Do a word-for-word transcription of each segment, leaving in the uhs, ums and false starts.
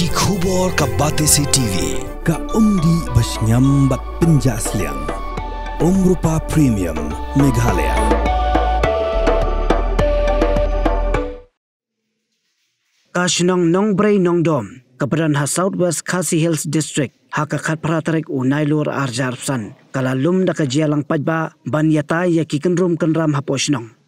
Ki khubor ka Batesi T V. Ka umdih ba shngiam bad pynjah sliang. Umrupa Premium Meghalaya. Ka shnong Nongbrei Nongdom, ka ba don ha South West Khasi Hills District, ha ka khatphra tarik u Nailur arhajar arphew san, ka la lum da ka jingïalang paidbah ban ïatai ïa ki kynrum kynram hapoh shnong.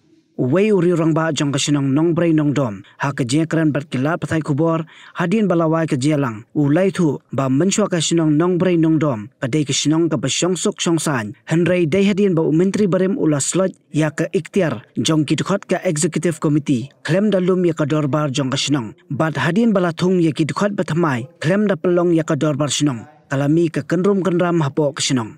Uwei u riew rangbah jong ka shnong Nongbrei Nongdom, ha ka jingkren bad ki lad pathai khubor, hadien ba la wai ka jingïalang, u la ïathuh ba mynshuwa ka shnong Nongbrei Nongdom ka dei ka shnong ka ba shong suk shong saiñ, hynrei dei hadien ba u Myntri barim u la sloit ïa ka iktiar jong ki dkhot ka Executive Committee khlem da lum ïa ka dorbar jong ka shnong, bad hadien ba la thung ïa ki dkhot ba thymmai khlem da pynlong ïa ka dorbar shnong, ka la mih ka kynrum kynram hapoh ka shnong.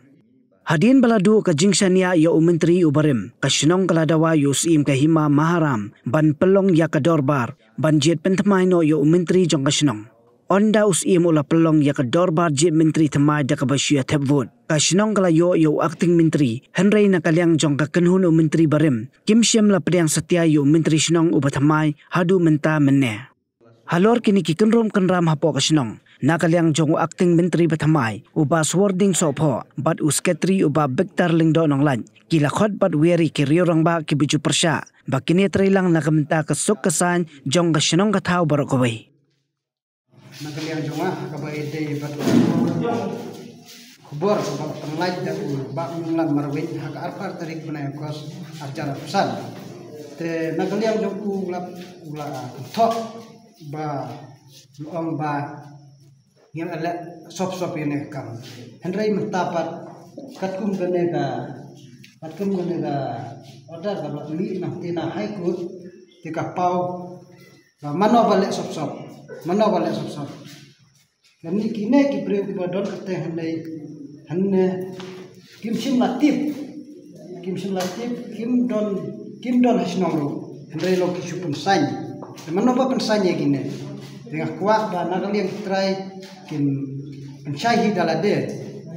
Hadien ba la duh ka jingshaniah ïa u Myntri u barim, ka shnong ka la dawa ïa u Syiem Kohima Maharam ban pynlong ïa ka dorbar ban jied pynthymmai noh ïa u Myntri jong ka shnong. Ynda u Syiem u la pynlong ïa ka dorbar jied Myntri thymmai da kaba shu ïa thep vote, ka shnong ka la ïoh ïa u Acting Myntri, hynrei na ka liang jong ka kynhun u Myntri barim, kim shym la pdiang satia ïa u Myntri shnong u ba thymmai haduh mynta mynne. Halor kine ki kynrum kynram hapoh ka shnong, na ka liang jong u Acting Myntri ba thymmai, u Bah Swording Sohphoh, bad u Secretary u Bah Victor Lyngdoh Nonglait, ki la khot bad wer ïa ki riew rangbah ki ba ju pyrshah ba kine trei lang na ka bynta ka suk ka saiñ jong ka shnong ka thaw baroh kawei. Na ka liang jong nga, ka ba ïadei bad khubor ka ba pynlait da u Bah Nonglam Marwin ha ka arphew tarik bnai August arhajar arphew san. Te na ka liang jong u, u la, u la kynthoh ba, u ong ba ngin ïaleh sop sop ïa kane ka kam. Hynrei mynta pat katkum kane ka, katkum kane ka order ka ba mih na te na High Court, te ka paw ba mano ba leh sop sop, mano ba leh sop sop. Lane kine ki briew ki ba don kyrteng hangne, hangne kim shym la tip, kim shym la tip, kim don, kim don ha shnong ruh, hynrei long ki shu pynsaiñ. Te mano ba pynsaiñ ïa kine? Te nga kwah ba na ka liang ki trai kin pynshai hi da lade,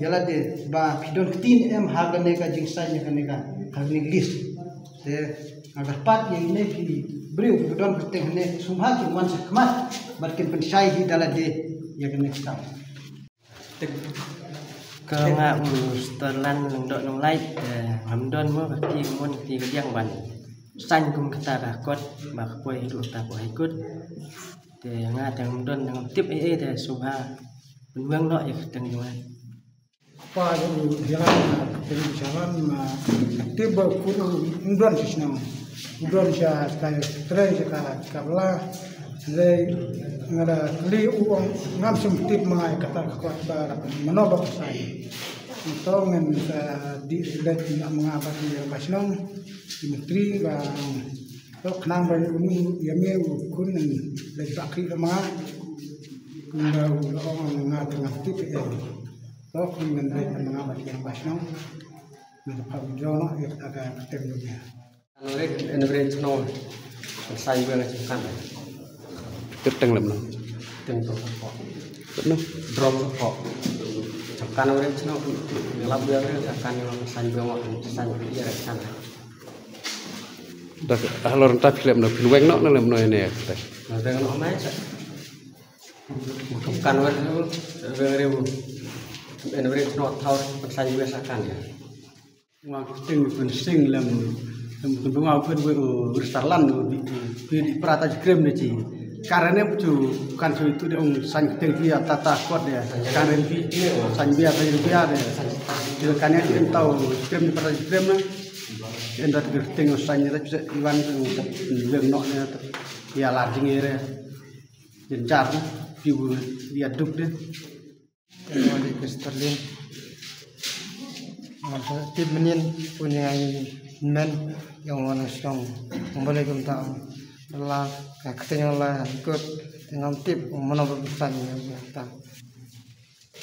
ïa lade ba phi don ktien em ha kane ka jingsaiñ ïa kane ka, ha kane ka list. Te nga kyrpad ïa kine ki briew ki ba don kyrteng hangne, sngewbha kin wan sha khmat bad kin pynshai hi da lade ïa kane ka kam. Ka nga u Sterlan Lyngdoh Nonglait, eh, ngam don mo ka kti ka mon kti ka diang ban saiñ kum kata ka kot ba ka poi haduh kata ka High Court. Te nga te ngam don, ngam tip ei ei, te sngewbha pynweng noh ïa ka kyrteng jong nga. Pa jong u Jalan, pa jong u Jalan, ma, tip ba u khun u don sha shnong. U don sha ka trei sha ka, ka bla. Lei nga da kylli u, ong ngam shym tip ma nga ïa kata ka kot ba mano ba ka saiñ. To ngin, eh, dih leit na ma nga bad ïa ka shnong, i Myntri ba, to khnang ba uni ïa me u khun ngin leit ba kri ma nga. Kumba u la ong ma nga te ngam tip ei. To khun ngin leit ma nga bad ïa ka shnong. Ngin da phah video noh ïa kata ka kyrteng jong me. Ano re, en re chno. Sai ba nga chimkan. Kyrteng lem no. Kyrteng to ko. Lem no. Drop ko. Chimkan re chno. Lab ya re chimkan, sai ba nga, sai ba ya re chimkan. Dak halor nta phi lem no, phin weng noh na lem no ene. Na weng noh mai sa. Kan wer wer wer en wer no thaw, sai ba sa kan ya. Nga kyrteng Pynsing lem, lem, lem nga pyn wer wer Sarlan di, di, di prata jkrem ne chi. Karane chu kan chu tu de ong san kyrteng phi ya tata kot de. Karen phi san bia, san bia de. Chu kan ya kyrteng tau jkrem di prata jkrem na. En dat kyrteng san ya chu iwan wer no ne ya la jingere. Jynjar na, phi u ïa duk de. Te nga dei ka Sterlin. Ngam sa tip mynnin, pun ïa ngi men, ïa u wan shnong. Ngam balei kumta. La ka kyrteng la kut, te ngam tip, mano ba pynsan ïa u ta.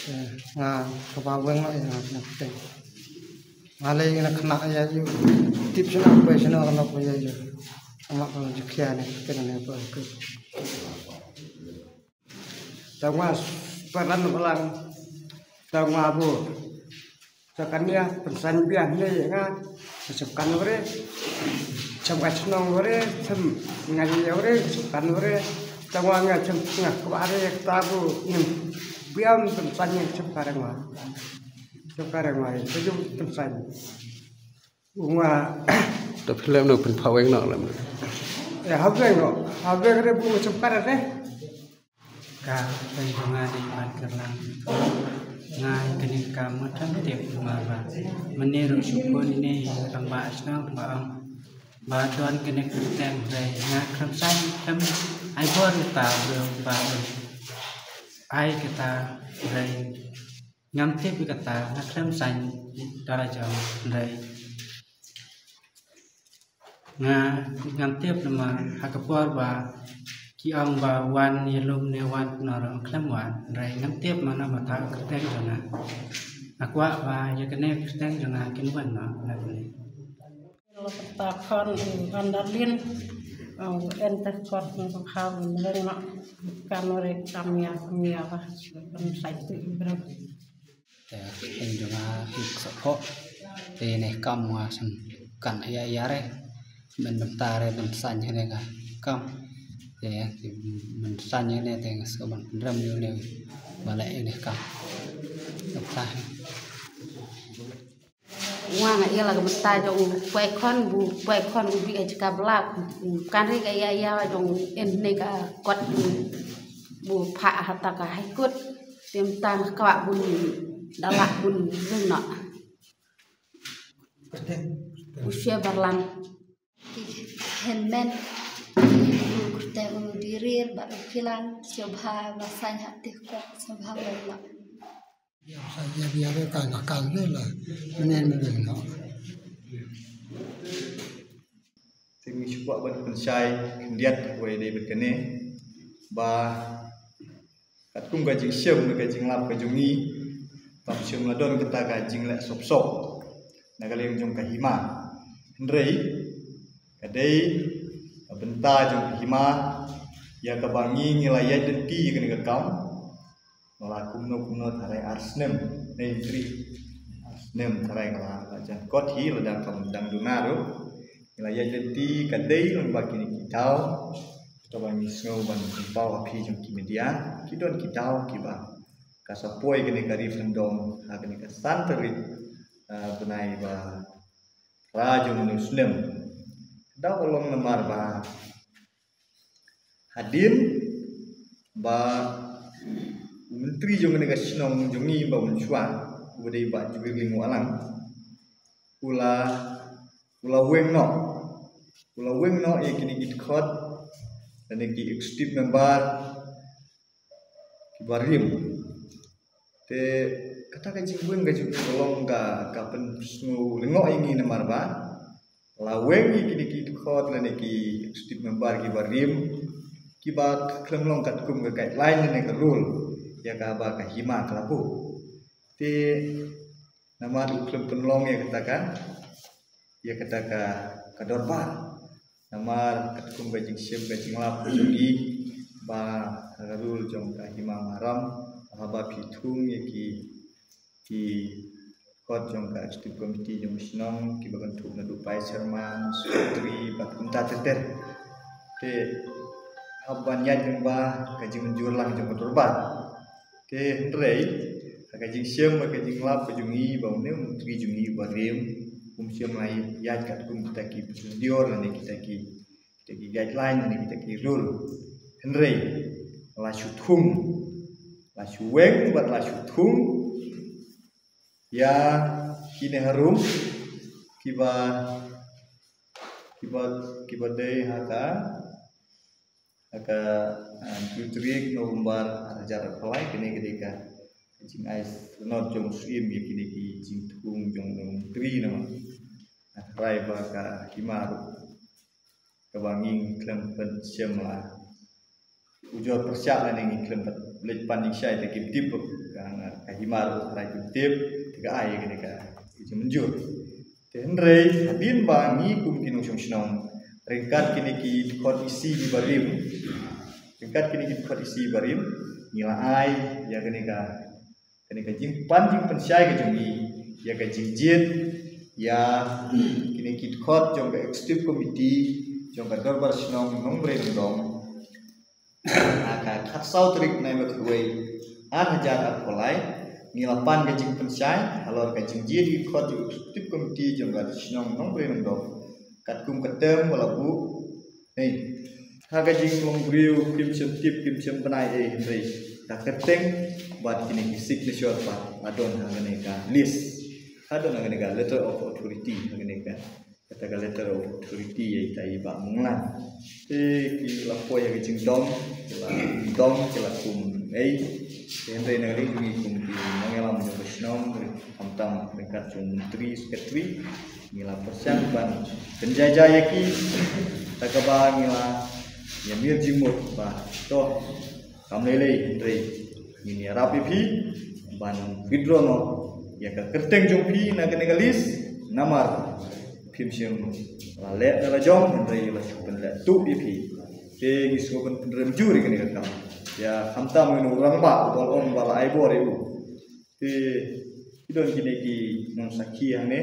Te nga kaba weng noh ïa nga kyrteng. Nga lei nga khynnah ïa u. Tip shano, poi shano, kano poi ïa u. Ama ka jikhiah ne, kyrteng ne poi kut. Tangwa paran palang, tangwa bu. Sakania, Pynsan bia ne nga, sekan wore, sekan chnong wore, sem ngani wore, sekan wore. Tang wa nga chem nga kwah re ta bu nim biam pynsan nga chem ka reng wa. Chem ka reng wa. Te ju pynsan. Nga Te phi lem no pynpha weng no lem. Ya ha weng no. Ha weng re bu chem ka re. Ka pynjong nga dei ban kyrlang. Nga kane ka mut tam tip ma ba. Mane ruh shu pun ine i rangbah shnong ba ong ba don kane ka kyrteng hynrei nga khlem saiñ khlem ai bor ïa kata briew ba un ai kata hynrei ngam tip ïa kata, nga khlem saiñ da la jong hynrei nga ngam tip namar ha ka por ba ki ong ba wan ïalum ne wan kumno ruh nga khlem wan hynrei ngam tip mano ba ta ka kyrteng jong nga. Nga kwah ba ïa kane ka kyrteng jong nga kin wan noh na kane. Lo kata khon u Anderlin u en te kot ni ko kha u leng ma kan re kamia kamia ba kan sai tu ibrahim. Te pynjong nga hik sa pho te ne kam nga sum kan ïa ïa re. Men dam ta re men san ne ka kam te men san ne te nga so ban pynrem yu ne ba le ne kam dam ta. Wa nga ïa la ka mynta jong u pwai khon bu pwai khon u bi ka jaka bla kan ri ka ïa ïa jong en ne ka kot bu pha ha ta ka hai kot tem tan ka wa bun da la bun bun no. U shia barlan. Henmen u kyrteng u birir bad u kilan sio bha ba sañ ha tih kot sio bha ba la. Ïa bia re kan kan re la menen menen no. Te ngi shu kwah ban pynshai khyndiat wei dei bad kane ba katkum ka jingshem ne ka jinglap ka jong ngi kam shem la don kata ka jingleh sop sop na ka liang jong ka hima. Hynrei ka dei ka bynta jong ka hima ïa kaba ngi ngi la ïaid lynti ïa kane ka kam. La kumno kumno tharai ar snem nei tri ar snem tharai ka la la jan kot hi la dang kam dang duna ruh. Ngi la ïaid lynti ka dei lang ba kine ki daw kaba ngi sngew ban pynpaw ha phi jong ki media ki don ki daw kiba ka sa poi kane ka referendum ha kane ka san tarik bnai ba phra jong une u snem. Daw ka long namar ba hadien ba u myntri jong kane ka shnong jong ngi ba mynshuwa u dei Bah Juirling Wahlang u la u la weng noh u la weng noh ïa kine ki dkhot lane ki executive member kiba rim. Te kata ka jingweng ka jingweng ka long ka ka pynsngew lyngngoh ïa ngi namar ba la weng ïa kine ki dkhot lane ki executive member kiba rim kiba khlem long katkum ka guideline lane ka rule ïa kaba ka hima ka la buh. Te namar u khlem pynlong ïa kata ka ïa kata ka ka dorbar. Namar katkum ka jingshem ka jinglap ka jong ngi ba ka rule jong ka hima Maharam haba phi thung ïa ki ki kot jong ka executive committee jong shnong kiba kynthup naduh vice chairman, secretary bad kumta ter ter. Te haba ban ïaid lyngba ka jingmynjur lang jong ka dorbar. Te hynrei ha ka jingshem ha ka jinglap ka jong ngi ba une u myntri jong ngi uba rem um shem lai ïaid katkum kita ki procedure lane kita ki kita ki guideline lane kita ki rule. Hynrei la shu thung la shu weng bad la shu thung ïa kine harum kiba kiba kiba dei ha ka ha ka hynriew tarik November ar hajar arphew lai. Kane ka dei ka jingai shnong jong u Syiem ïa kine ki jingthung jong u Myntri namar nga tharai ba ka hima ruh kaba ngi khlem pynshem la ujor pyrshah lane ngi khlem leit pan ïing shai te kim tip ka hima ruh tharai kim tip te ka ai ïa kane ka jingmynjur. Te hynrei hadien ba ngi kum ki nongshong shnong ryngkat kine ki dkhot isi kiba rim ryngkat kine ki dkhot isi kiba rim ngi la ai ïa kane ka kane ka jingpan jingpynshai ka jong ngi ïa ka jingjied ïa kine ki dkhot jong ka executive committee jong ka dorbar shnong Nongbrei Nongdong. Ha ka khatsaw tarik bnai ba khatwei, ar hajar arphew lai, ngi la pan ka jingpynshai halor ka jingjied ki khot jong u Executive Committee jong ka shnong Nongbrei Nongdong, katkum ka term ba la buh. Hei, ha ka jinglong briew kim shym tip, kim shym bnai ei, hynrei ka kyrteng bad kine ki signature pat la don ha kane ka list, la don ha kane ka letter of authority, ha kane ka, kata ka letter of authority ïa ita i Bah Monglan. Te ki la poi ïa ka jingdom, ki la dom, ki la kum ei. Te hynrei na ka liang jong ngi kum ki nongïalam jong ka shnong, khamtam ryngkat jong u Myntri Secretary, ngi la pyrshang ban pynjah jai ïa ki, kata kaba ngi la ïamir jingmut ba to kam lei lei, hynrei ngin ïarap ïa phi ban withdraw noh ïa ka kyrteng jong phi na kane ka list, namar phim shym la leh da la jong, hynrei la shu pynleh tuh ïa phi. Te ngi sngewbha ban pynrem jur ïa kane ka kam. Ïa khamtam ïa u rangbah uba la ong ba la ai bor ïa u. Te ki don kine ki nongsakhi hangne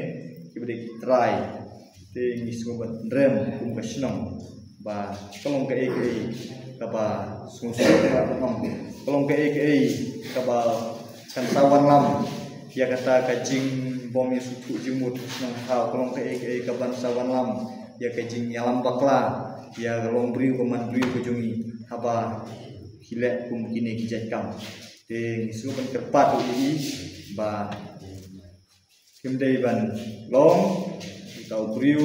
kiba dei ki trai. Te ngi sngewbha ban pynrem kum ka shnong ba ka long kaei kaei kaba sngewsih kaba ong, ka long kaei kaei kaba kan sa wanlam ïa kata ka jingbym ïasngewthuh jingmut ha shnong ha thaw, ka long kaei kaei kaban sa wanlam ïa ka jingïalam bakla ïa ka longbriew ka manbriew ka jong ngi haba ki leh kum kine ki jait kam. Te ngi sngewbha ban kyrpad ïa i ba kim dei ban long uta u briew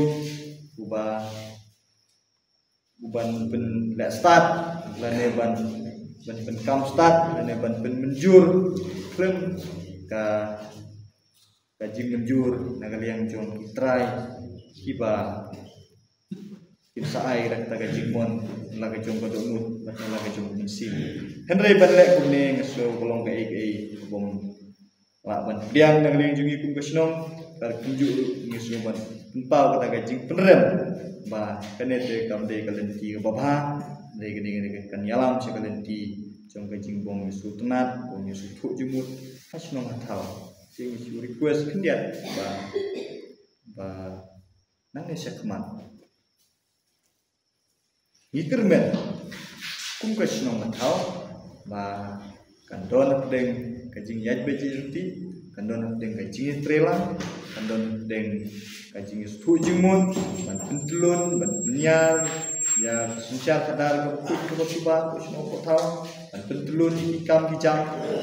uba, uban pynleh stad lane ban, ban pynkam stad lane ban pynmynjur khlem ka, ka jingmynjur na ka liang jong ki trai kiba kin sa ai da kata ka jingmon la ka jong ka dohnud bad la ka jong ka mynsiem. Hynrei ban leh kumne nga sngew ka long kaei kaei kabym lah ban pdiang na ka liang jong ngi kum ka shnong. Kar kumjuh ruh ngi sngew ban pynpaw kata ka jingpynrem ba kane te kam dei ka lynti kaba bha, hynrei kane, kane kan ïalam sha ka lynti jong ka jingbym ïasngewtynnat, bym ïasngewthuh jingmut ha shnong ha thaw. Te ngi shu request khyndiat ba, ba nangne shakhmat ngi kyrmen kum ka shnong ka thaw ba kan don hapdeng ka jingïaid beit ïaid lynti, kan don hapdeng ka jingïatreilang, kan don hapdeng ka jingïasngewthuh jingmut, ban pyntyllun, ban pynïar ïa ka synshar khadar kaba khuid kaba suba ka shnong ka thaw, ban pyntyllun ïa ki kam ki jam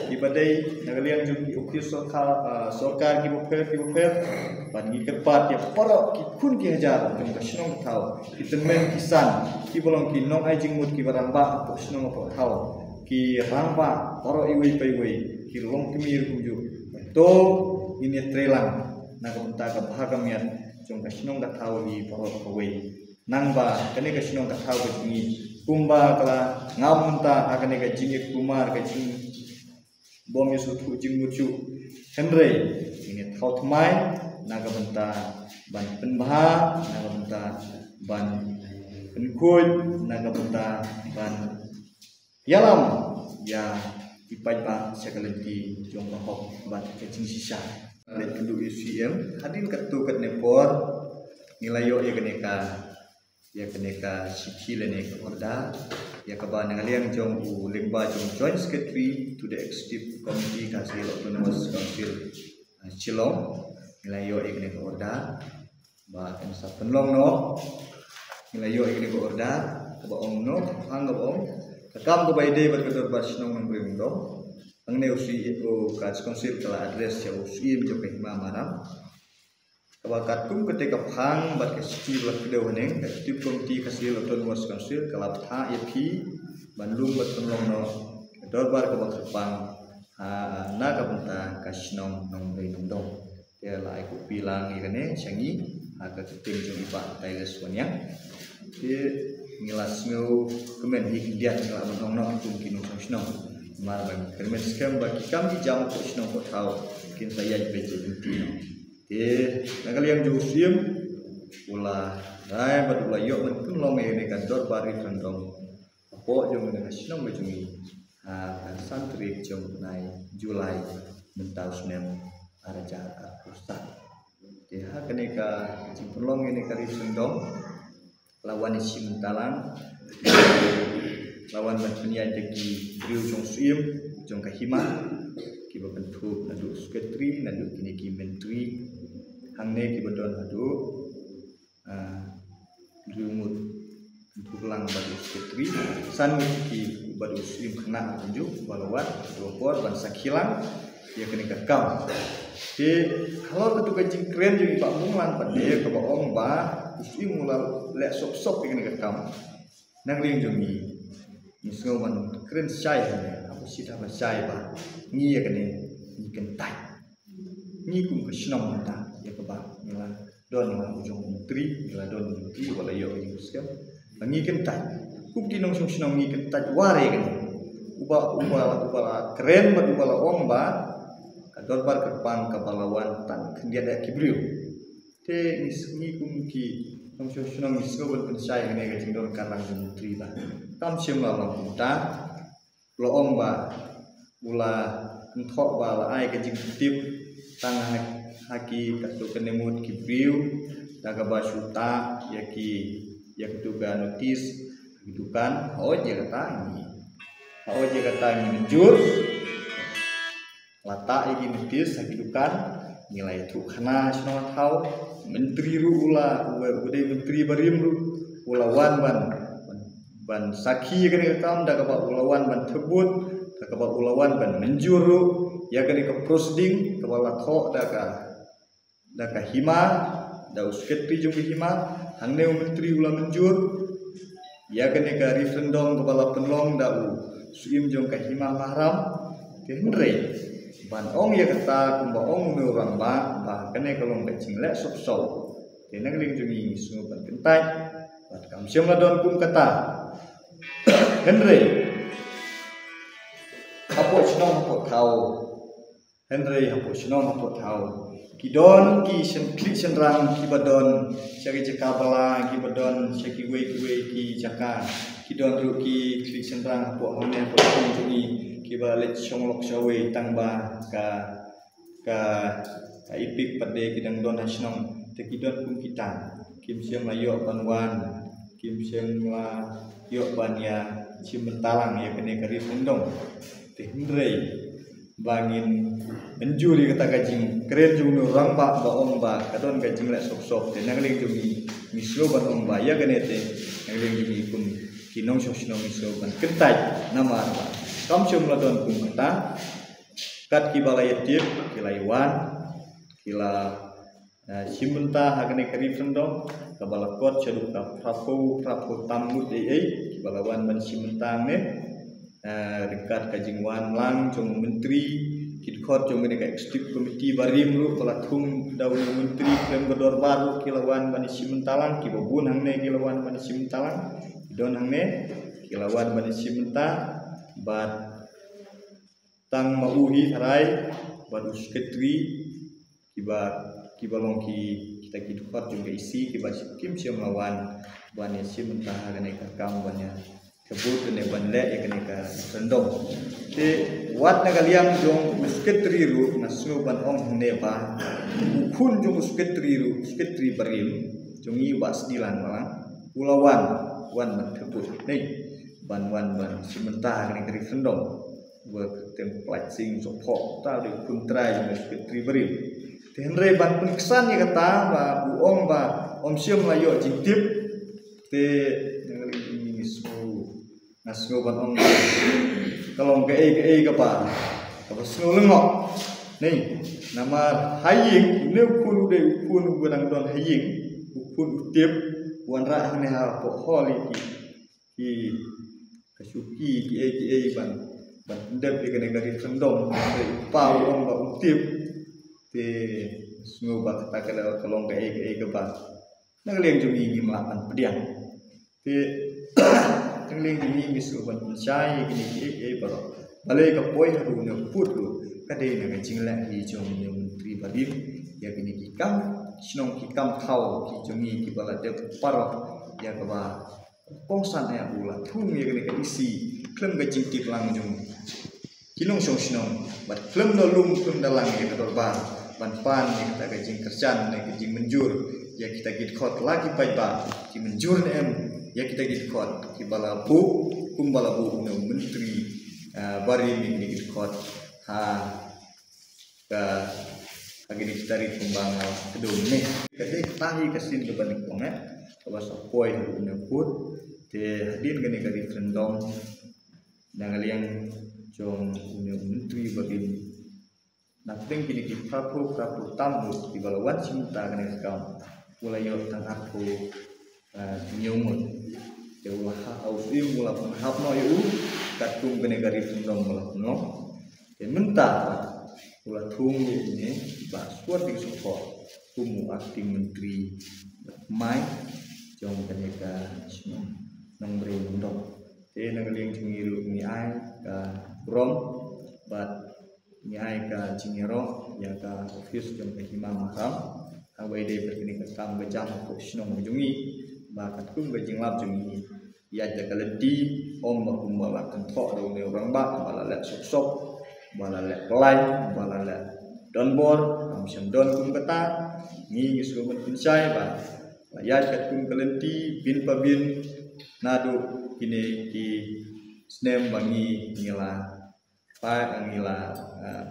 kiba dei na ka liang jong ki ophis sorkar, ah, sorkar kiba pher kiba pher. Bad ngi kyrpad ïa baroh ki khun ki hajar jong ka shnong ka thaw, ki tymmen ki san, kiba long ki nongai jingmut kiba rangbah hapoh shnong hapoh thaw, ki rangbah baroh iwei pa iwei, ki longkmie ruh kumjuh. To ngin ïatreilang na ka bynta ka bha ka miat jong ka shnong ka thaw hi baroh kawei. Nangba kane ka shnong ka thaw ka jong ngi kumba ka la ngam mynta ha kane ka jingïakulmar ka jing bym ïasngewthuh jingmut shuh. Hynrei ngin ïa thaw thymmai na ka bynta ban pynbha, na ka bynta ban pynkhuid, na ka bynta ban ïalam ïa ki paidbah sha ka lynti jong ka hok bad ka jingshisha. Leit kynduh ïa u C M, hadien katto katne por ngi la ïoh ïa kane ka ïa kane ka shithi lane ka order, ïa kaba na ka liang jong u lyngba jong Joint Secretary to the Executive Committee Khasi Hills Autonomous Council, ah, Shillong, ngi la ïoh ïa kane ka order ba kan sa pynlong noh, ngi la ïoh ïa kane ka order kaba ong noh, hang kaba ong ka kam kaba ïadei bad ka dorbar shnong Nongbrei Nongdong. Hangne u C E O ka Council ka la address ïa u C M jong ka Hima Maram. Kaba katkum kata ka phang bad ka shithi ba la kdew haneng, ka Executive Committee Khasi Hills Autonomous Council ka la phah ïa phi ban lum bad pynlong noh ka dorbar kaba kyrpang ha na ka bynta ka shnong Nongbrei Nongdong. Te la ai copy lang ïa kane sha ngi ha ka kyrteng jong i Bah Tailes Wanniang. Te ngi la sngew kmen hi khyndiat ngi la ban ong noh kum ki nongshong shnong. Namar ba ngi kyrmen skhem ba ki kam ki jam hapoh shnong hapoh thaw kin sa ïaid beit ïaid lynti. Te na ka liang jong u Syiem u la rai bad u la ïoh ban pynlong ïa kane ka dorbar referendum hapoh jong kane ka shnong ka jong ngi ha ka san tarik jong u bnai July mynta u snem ar hajar arphew saw. Te ha kane ka jingpynlong ïa kane ka referendum la wan ïa shi mynta lang. La wan ban pynïaid da ki briew jong u syiem, jong ka hima, kiba kynthup naduh u secretary, naduh kine ki myntri hangne kiba don haduh, ah, briew ngut, kynthup lang bad u secretary, san ngut ki bad u syiem khynnah kumjuh, ba la wan haduh por ban sakhi lang ïa kane ka kam. Te halor katu ka jingkren jong i Bah Munglan pat de kaba ong ba u syiem u la leh sop sop ïa kane ka kam. Na ka liang jong ngi, ngi sngew ban kren shai hangne, hapoh shi thaba shai ba ngi ïa kane ngi kyntait. Ngi kum ka shnong mynta ïa kaba ngi la don la u jong u myntri, ngi la don u myntri uba la ïoh ïa u skhem. Ba ngi kyntait. Kum ki nongshong shnong ngi kyntait war ïa kane. Uba, uba, uba la kren bad uba la ong ba ka dorbar kyrpang kaba la wan tang khyndiat ïa ki briew. Te ngi s-, ngi kum ki nongshong shnong ngi sngew ban pynshai ïa kane ka jingdonkar lang jong u myntri ba kam shym la long kumta. La ong ba u la kynthoh ba la ai ka jingtip tang ha, ha ki katto katne ngut ki briew da kaba shu tah ïa ki, ïa katu ka notice ha ki dukan. Hooid, ïa kata ngi, hooid, ïa kata ngi mynjur. La tah ïa ki notice ha ki dukan, ngi la ïathuh khana shnong thaw. Myntri ruh u la, u, u dei myntri barim ruh u la wan ban, ban, ban sakhi ïa kane ka kam da kaba u la wan ban thebut, da kaba u la wan ban mynjur ruh ïa kane ka proceeding kaba la thoh da ka, da ka hima, da u secretary jong ka hima. Hangne u myntri u la mynjur ïa kane ka referendum kaba la pynlong da u syiem jong ka hima Maharam. Te hynrei ban ong ïa kata kumba ong une u rangbah ba kane ka long ka jingleh sop sop, te na ka liang jong ngi ngi sngew ban kyntait bad kam shym la don kum kata. Hynrei hapoh shnong hapoh thaw, hynrei hapoh shnong hapoh thaw ki don ki shen-, khlieh shynrang kiba don sha ki jaka bylla, kiba don sha kiwei kiwei ki jaka. Ki don ruh ki khlieh shynrang hapoh hangne hapoh shnong jong ngi kiba leit shong lok shawei tang ba ka, ka, ka EPIC pat de ki dang don ha shnong. Te ki don kum kita, kim shym la ïoh ban wan, kim shym la ïoh ban ïa shim bynta lang ïa kane ka referendum. Te hynrei ba ngin mynjur ïa kata ka jingkren jong une u rangbah ba ong ba ka don ka jingleh sop sop, te na ka liang jong ngi ngi sngew ban ong ba ïa kane te na ka liang jong ngi kum ki nongshong shnong ngi sngew ban kyntait. Namar ba kam shym la don kum kata. Kat kiba la ïatip ki la ïa wan, ki la, eh, shim bynta ha kane ka referendum kaba la kot shaduh ka phraphew, phraphew tam ngut ei ei kiba la wan ban shim bynta hangne. Eh, ryngkat ka jingwan lang jong u myntri, ki dkhot jong kane ka executive committee barim ruh ba la thung da u myntri khlem ka dorbar ruh ki la wan ban shim bynta lang, kiba bun hangne ki la wan ban shim bynta lang, ki don hangne ki la wan ban shim bynta. Bad tang ma u hi tharai bad u secretary, kiba, kiba long ki, kita ki dkhot jong ka EC kiba kim shym la wan ban ïa shim bynta ha kane ka kam ban ïa thebut ne ban leh ïa kane ka referendum. Te wat na ka liang jong u secretary ruh nga sngew ban ong hangne ba u khun jong u secretary ruh, u secretary barim jong ngi, Bah Sdilan Malang, u la wan, wan ban thebut ne ban wan ban shim bynta ha kane ka referendum. Ba kyrteng Plaid Sing Sohphoh, ta u dei u khun trai jong u secretary barim. Te hynrei ban pynksan ïa kata ba u ong ba um shym la ïoh jingtip. Te na ka liang jong ngi ngi sngew, nga sngew ban ong ba ka long kaei kaei kaba, kaba sngew lyngngoh. Ne, namar ha ïing, une u khun u dei u khun uba dang don ha ïing, u khun u tip, u wanrah hangne hapoh hall ïa ki, ki, ka shuki, kiei kiei ban, ban pyndep ïa kane ka referendum. Te u pa u ong ba u tip. Te sngew ba kata ka long kaei kaei kaba na ka liang jong ngi ngim lah ban pdiang. Te na ka liang jong ngi ngi sngew ban pynshai ïa kine kiei kiei baroh. Balei ka poi haduh une u pud ruh, ka dei na ka jingleh hi jong une u myntri barim ïa kine ki kam shnong ki kam thaw ki jong ngi kiba la dep parot ïa kaba kongsan eh u la thung ïa kane ka EC khlem ka jingtip lang jong ki nongshong shnong bad khlem da lum khlem da lang ïa ka dorbar ban pan ïa kata ka jingkyrshan ne ka jingmynjur ïa kita ki dkhot, la ki paidbah ki mynjur ne em ïa kita ki dkhot kiba la buh kumba la buh une u myntri, ah, barim ïa kine ki dkhot ha ka, ha kine ki tarik kumba nga la kdew mynne. Ka dei kata hi ka sien kaba nyngkong, eh, kaba sa poi ha une u kut. Te hadien kane ka referendum, na ka liang jong une u myntri barim, na pdeng kine ki phraphew, phraphew tam ngut kiba la wan shim bynta kane ka kam, u la ïoh tang arphew, eh, hynñiew ngut. Te u la ha, u Syiem u la pynhap noh ïa u katkum kane ka referendum ba la pynlong. Te mynta u la thung ruh ïa une Bah Suardingsukhoh kum u acting myntri ba thymmai jong kane ka shnong Nongbrei Nongdong. Te na ka liang jong ngi ruh ngi ai ka burom bad ngi ai ka jingïaroh ïa ka office jong ka Hima Mahram, haba ïadei bad kane ka kam ka jam hapoh shnong ka jong ngi, ba katkum ka jinglap jong ngi, ïaid da ka lynti, ym ba kumba la kynthoh da une u rangbah ba la leh sop sop, ba la leh pynlait, ba la leh donbor. Kam shym don kum kata. Ngi ngi sngewbha ban pynshai ba la ïaid katkum ka lynti, bin pa bin, naduh kine ki snem ba ngi ngi la, ba ngi la, ah,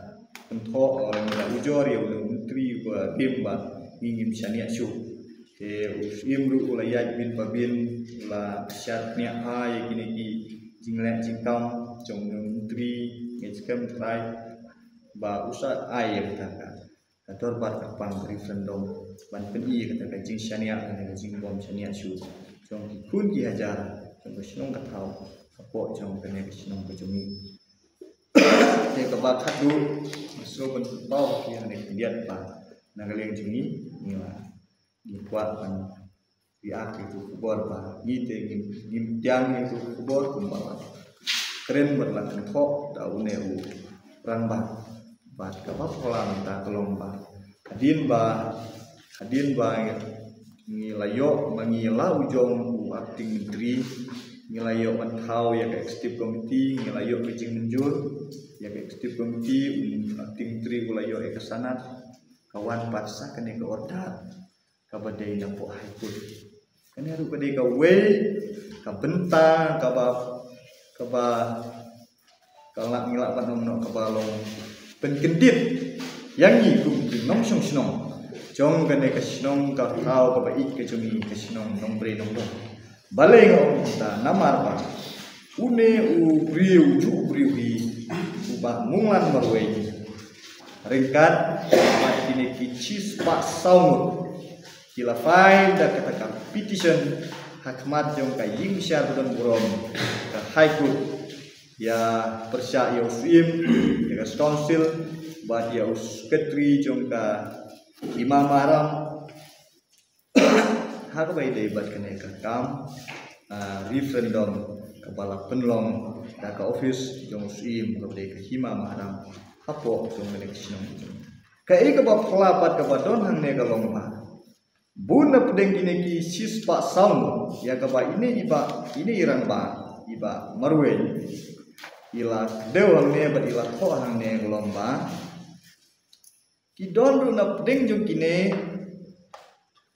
kynthoh, ngi la ujor ïa une u myntri barim ba ngi ngim shaniah shuh. Te u Syiem ruh u la ïaid bin pa bin, u la shad niah ha ïa kine ki jingleh jingkam jong une u myntri, ngi skhem trai ba u sa ai ïa kata ka, ka dorbar kyrpang ka referendum ban pyni ïa kata ka jingshaniah, kane ka jingbym shaniah shuh jong ki khun ki hajar jong ka shnong ka thaw hapoh jong kane ka shnong ka jong ngi. Te kaba khatduh, nga sngewbha ban pynpaw ha phi hangne khyndiat ba na ka liang jong ngi, ngi la, ngi kwah ban react ïa kito ki khubor ba ngi te ngim, ngim tiang ïa kito ki khubor kumba la kren bad la kynthoh da une u rangbah. Bad kaba phylla mynta ka long ba hadien ba, hadien ba ngi la ïoh, ba ngi la u jong u acting myntri, ngi la ïoh ban thaw ïa ka executive committee, ngi la ïoh ka jingmynjur ïa ka executive committee, u acting myntri u la ïoh ïa ka sanad, ka wan pat sa kane ka order kaba dei napoh High Court. Kane ruh ka dei kawei ka bynta kaba, kaba, ka lah, ngi lah ban ong noh kaba long pynkyndit ïa ngi kum ki nongshong shnong jong kane ka shnong ka thaw kaba ïeit ka jong ngi, ka shnong Nongbrei Nongdong. Balei nga ong kumta? Namar ba une u briew, u juh briew hi, u Bah Munglan Marwein, ryngkat bad kine ki shispah saw ngut, ki la file da kata ka petition ha khmat jong ka ïing bishar ba don burom, ka High Court, ïa pyrshah ïa u Syiem, ïa ka Council, bad ïa u Secretary jong ka Hima Mahram, ha kaba ïadei bad kane ka kam, ah, referendum kaba la pynlong da ka office jong u Syiem kaba dei ka Hima Mahram hapoh jong kane ka shnong. Kaei kaba phylla pat kaba don hangne ka long ba bun na pdeng kine ki shispah saw ngut, ïa kaba ine i bah, ine i rangbah, i Bah Marwein, i la kdew hangne bad i la thoh hangne ka long ba ki don ruh na pdeng jong kine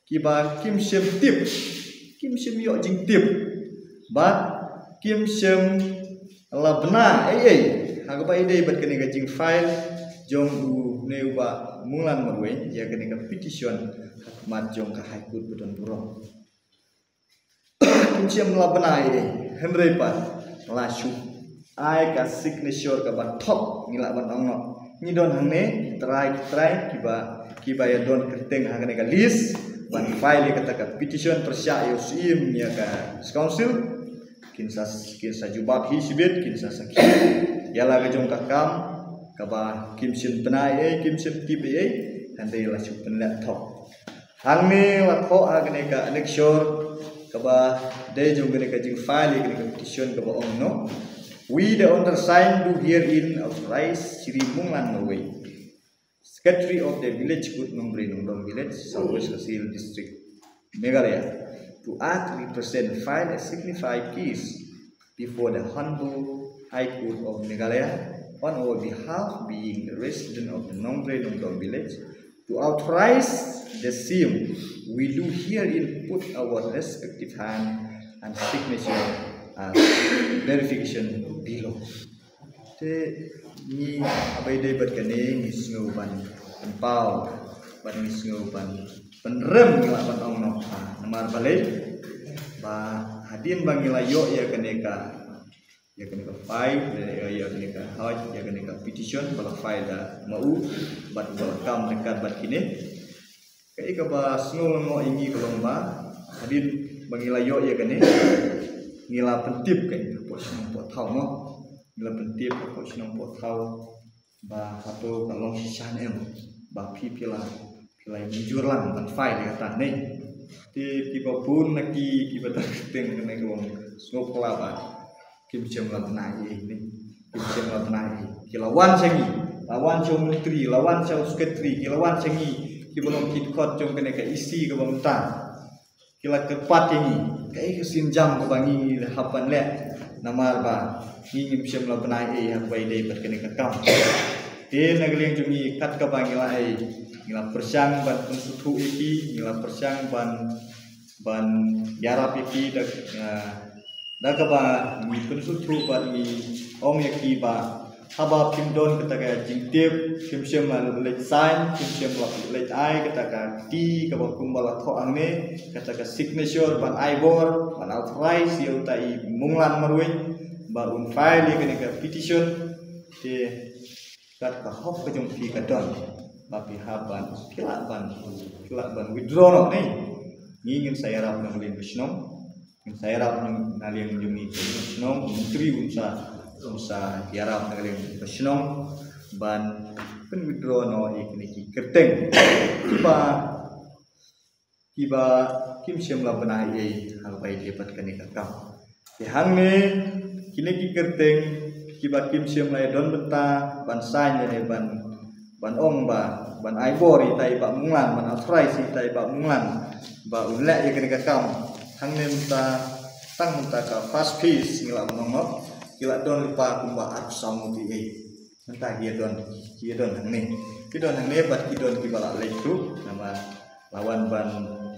kiba kim shym tip, kim shym ïoh jingtip, bad kim shym la bna ei ei ha kaba ïadei bad kane ka jingfile jong une u Bah Munglan Marwein ïa kane ka petition ha khmat jong ka High Court ba don burom. Kim shym la bna ei ei, hynrei pat la shu ai ka signature kaba thok, ngi lah ban ong noh. Ngi don hangne ki trai, ki trai kiba, kiba ïa don kyrteng ha kane ka list ban file ïa kata ka petition pyrshah ïa u Syiem ïa ka Council. Kin sa, kin sa jubab hi shibit, kin sa sakhi ïa la ka jong ka kam kaba kim shym bna ei ei, kim shym tip ei ei, hynrei la shu pynleh thok. Hangne la thoh ha kane ka annexure kaba dei jong kane ka jingfile ïa kane ka petition kaba ong noh: "We, the undersigned, do herein authorize Shri Munglan Marwein, Secretary of the Village Court, Nongbrei Nongdong Village, South West Khasi Hills District, Meghalaya, to act represent, file a signified case before the Honorable High Court of Meghalaya on our behalf, being the resident of the Nongbrei Nongdong Village, to authorize the same. We do herein put our respective hand and signature uh, verification below. Te ngi, haba ïadei bad kane, ngi sngew ban pynpaw, bad ngi sngew ban pynrem, ngi lah ban ong noh, ah, namar balei? Ba hadien ba ngi la ïoh ïa kane ka, ïa kane ka file, ïa, ïa kane ka hoj, ïa kane ka petition ba la file da ma u, bad ba la kam ryngkat bad kine. Kaei kaba sngew lyngngoh ïa ngi ka long ba hadien ba ngi la ïoh ïa kane, ngi la pyntip, ka hapoh shnong hapoh thaw mo, ngi la pyntip hapoh shnong hapoh thaw ba hato ka long shisha ne em, ba phi, phi la, phi la mynjur lang ban file ïa kata ne. Te kiba bun na ki, kiba don kyrteng kane ka long, sngewphylla ba kim shym la bna ei ei ne. Kim shym la bna ei ei. Ki la wan sha ngi, la wan sha u myntri, la wan sha u secretary, ki la wan sha ngi, kiba long ki dkhot jong kane ka E C kaba mynta. Ki la kyrpad ïa ngi, kaei ka sienjam kaba ngi hap ban leh, namar ba ngi ngim shym la bna ei ei ha kaba ïadei bad kane ka kam. Te na ka liang jong ngi, kat kaba ngi la ei, ngi la pyrshang ban pynsngewthuh ïa ki, ngi la pyrshang ban, ban ïarap ïa ki da, ah, da kaba ngi pynsngewthuh bad ngi ong ïa ki ba haba phim don kata ka jingtip, phim shym la leit sign, phim shym la leit ai kata ka kti kaba kumba la thoh hangne, kata ka signature ban ai bor, ban authorize ïa uta i Munglan marwei ba un file ïa kane ka petition. Te kat ka hok ka jong phi ka don ba phi hap ban, phi lah ban, phi lah ban withdraw noh ne. Ngi ngin sa ïarap na ka liang ka shnong, ngin sa ïarap na liang jong ngi ka shnong, u myntri un sa, un sa ïarap na ka liang ka shnong ban pyn withdraw noh ïa kine ki kyrteng kiba, kiba kim shym la bna ei ei ha kaba ïadei bad kane ka kam. Te hangne kine ki kyrteng kiba kim shym la ïadon bynta ban sign lane ban, ban ong ba, ban ai bor ïa ita i Bah Munglan, ban authorize ïa ita i Bah Munglan ba un leh ïa kane ka kam. Hangne mynta, tang mynta ka first phase ngi la ong noh, ki la don lypa kumba arphew saw ngut ei ei. Mynta ki ïadon, ki ïadon hangne. Ki don hangne bad ki don kiba la leit ruh, namar la wan ban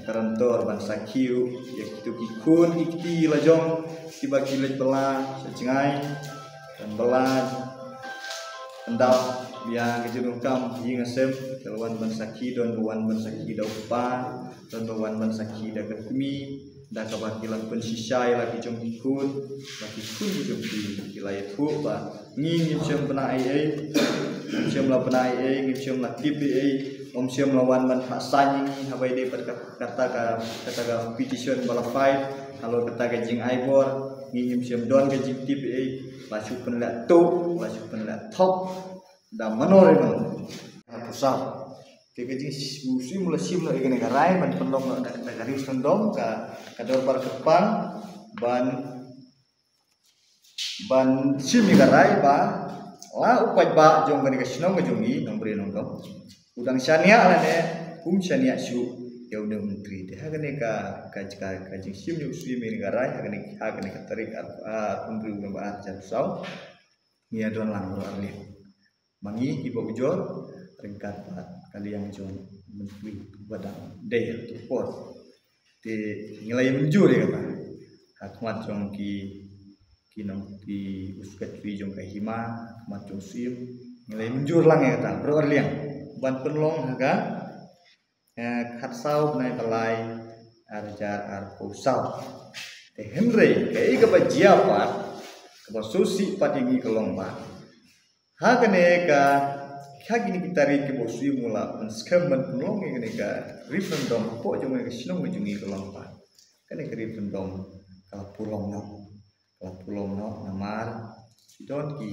guarantor, ban sakhi ruh ïa kito ki khun ki kti la jong kiba ki leit bylla sha jngai, ban bylla pyndap ïa ka jingdonkam ïing ha sem. Ki la wan ban sakhi, don ba wan ban sakhi da u kpa, don ba wan ban sakhi da ka kmie, da kaba ki la pynshisha ïa la ki jong ki khun, ba ki khun ki jong ki, ki la ïathuh ba ngi ngim shym bna ei ei, ngim shym la bna ei ei, ngim shym la tip ei ei, ym shym la wan ban phah sign ïa ngi haba ïadei bad ka, kata ka, kata ka petition ba la file, halor kata ka jingai bor, ngi ngim shym don ka jingtip ei ei, la shu pynleh tuh, la shu pynleh thok da mano re mano. Ka pusaw. Te ka jing s-, u Syiem u la shim noh ïa kane ka rai ban pynlong noh da, da ka referendum, ka, ka dorbar kyrpang ban, ban shim ïa ka rai ba la u paidbah jong kane ka shnong ka jong ngi Nongbriew Nongdom u dang shaniah lane um shaniah shuh ïa une u myntri. Te ha kane ka, ka, ka, ka jingshim ïa u Syiem ïa kane ka rai, ha kane, ha kane ka tarik ar, ar, hynriew November ar hajar arphew saw, ngi ïa don lang baroh arliang. Ma ngi kiba ujor ryngkat bad ka liang jong u myntri uba dang dei ha kato ka por. Te ngi la ïa mynjur ïa kata ha khmat jong ki, ki nong, ki u secretary jong ka hima, ha khmat jong u Syiem, ngi la ïa mynjur lang ïa kata baroh arliang ban pynlong ha ka, eh, khatsaw bnai ba lai ar hajar arphew saw. Te hynrei kaei kaba jia pat, kaba sngewsih pat ïa ngi ka long ba ha kane ka, ha kine ki tarik kiba u Syiem u la pynskhem ban pynlong ïa kane ka referendum hapoh jong kane ka shnong ka jong ngi ka long ba kane ka referendum ka la pulom noh. Ka la pulom noh namar ki don ki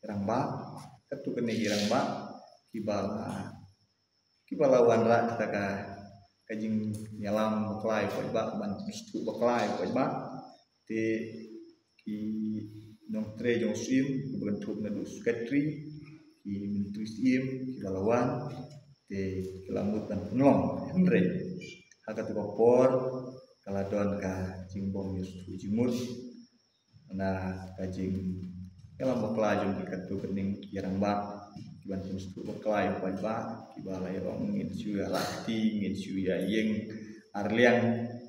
rangbah, katto katne ki rangbah kiba la, kiba la wanrah kata ka, ka jingïalam bakla ïa u paidbah, ban pynsngewthuh bakla ïa u paidbah. Te ki nongtrei jong u Syiem, kiba kynthup naduh u secretary, ki myntri Syiem kiba la wan, te ki la mut ban pynlong. Hynrei ha kato ka por ka la don ka jingbym ïasngewthuh jingmut na ka jingïalam bakla jong ki katto katne ki rangbah, kiban pynsngewthuh bakla ïa u paidbah, kiba la ïa ong ngin shu ïa rah kti, ngin shu ïa ïeng arliang.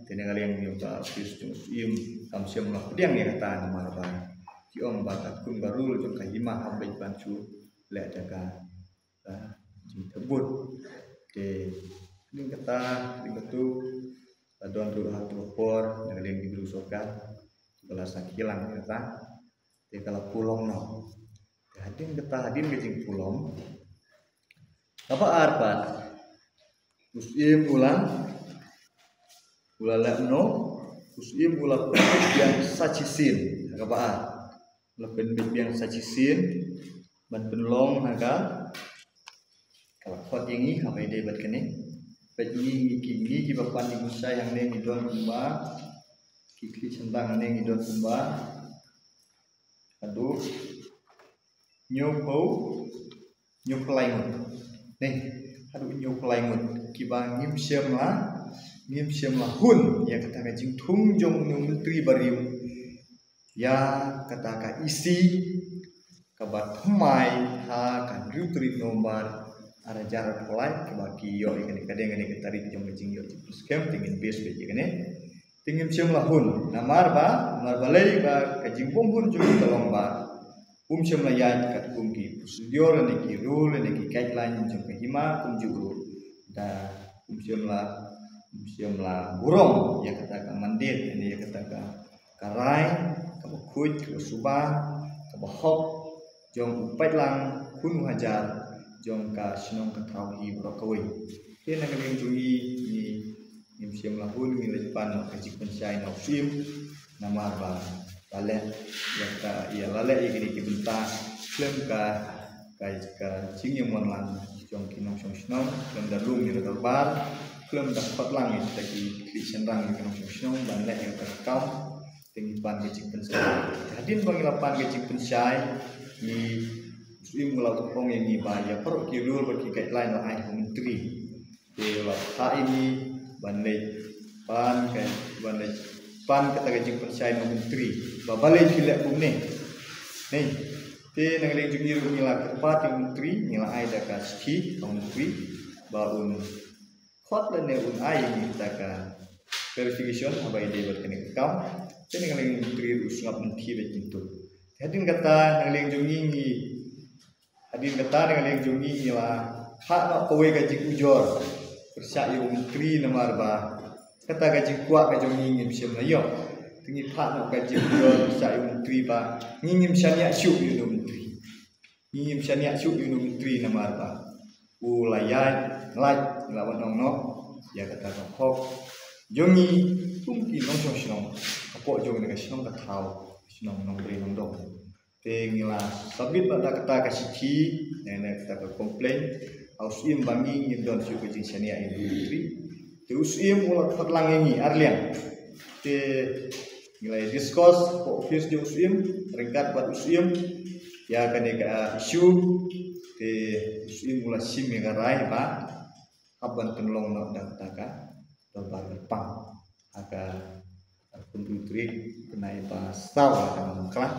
Te na ka liang jong ka office jong u Syiem Kam shym la pdiang ïa kata namar ba ki ong ba katkum ka rule jong ka hima hap beit ban shu leh da ka, ka jingthep vote. Te hadien kata, hadien katu, la don ruh ha tu por na ka liang ki bru sorkar ba la sakhi lang ïa kata. Te ka la pulong noh. Te hadien kata, hadien ka jingpulong, kaba ar pat, u Syiem u la, u la leh noh, u Syiem u la pynbeit biang sa shisien, kaba ar. U la pynbeit biang sa shisien ban pynlong ha ka, ka la khot ïa ngi, haba ïadei bad kane. Peit ngi, ngi ki, ngi kiba pan jingpynshai hangne ngi don kumba, ki khlieh shynrang hangne ngi don kumba haduh hynñiewphew, hynñiewphew lai ngut. Neh, haduh hynñiewphew lai ngut kiba ngim shym la, ngim shym la hun ïa kata ka jingthung jong u myntri ba riew ïa kata ka EC kaba thymmai ha ka hynriew tarik November ar hajar arphew lai, kaba ki ïoh ïa kane, ka dei kane ka tarik jong ka jingïoh jingpynskhem, te ngin base beit ïa kane. Te ngim shym la hun namar ba, namar balei? Ba ka jingbym hun jong ngi ka long ba um shym la ïaid katkum ki procedure ne ki rule ne ki guideline jong ka hima, kumjuh ruh da um shym la, um shym la burom ïa kata ka mandate ne ïa kata ka, ka rai kaba khuid, kaba suba, kaba hok jong u paidlang khun u hajar jong ka shnong ka thaw hi baroh kawei. Te na ka liang jong ngi, ngi ngim shym la hun, ngi leit pan noh ka jingpynshai na u Syiem namar ba la leh ïa ka, ïa la leh ïa kine ki bynta khlem ka, ka, ka jingïamon lang jong ki nongshong shnong, khlem da lum ïa ka dorbar, khlem da khot lang ïa kita ki khlieh shynrang ïa ki nongshong shnong ban leh ïa ka kam. Te ngi pan ka jingpynshai. Hadien ba ngi la pan ka jingpynshai, ngi, u Syiem u la ong ïa ngi ba ïa baroh ki rule bad ki guideline la ai ha u myntri. Te u la phah ïa ngi ban leit pan ka, ban leit pan kata ka jingpynshai na u myntri ba balei phi leh kumne. Neh, te na ka liang jong ngi ruh ngi la kyrpad ïa u myntri, ngi la ai da ka shithi ha u myntri ba un khot lane un ai ïa ngi kata ka clarification haba ïadei bad kane ka kam. Te na ka liang u myntri ruh u sngap lynti beit kumto. Te hadien kata na ka liang jong ngi, ngi, hadien kata na ka liang jong ngi ngi la phah noh kawei ka jingujor pyrshah ïa u myntri namar ba kata ka jingkwah ka jong ngi ngim shym la ïoh. Te ngi phah noh ka jingujor pyrshah ïa u myntri ba ngi ngim shaniah shuh ïa u myntri. Ngi ngim shaniah shuh ïa u myntri namar ba u la ïaid lait, la wan ong noh ïa kata ka hok jong ngi kum ki nongshong shnong hapoh jong kane ka shnong ka thaw, shnong Nongbrei Nongdong. Te ngi la submit noh da kata ka shithi ne, ne kata ka complaint ha u Syiem ba ngi ngim don shuh ka jingshaniah ïa u myntri. Te u Syiem u la khot lang ïa ngi ar liang. Te ngi la discuss ha office jong u Syiem, ryngkat bad u Syiem ïa kane ka issue. Te u Syiem u la shim ïa ka rai ba hap ban pynlong noh da kata ka dorbar kyrpang ha ka arphew hynriew tarik bnai ba saw ha ka Nongkylla.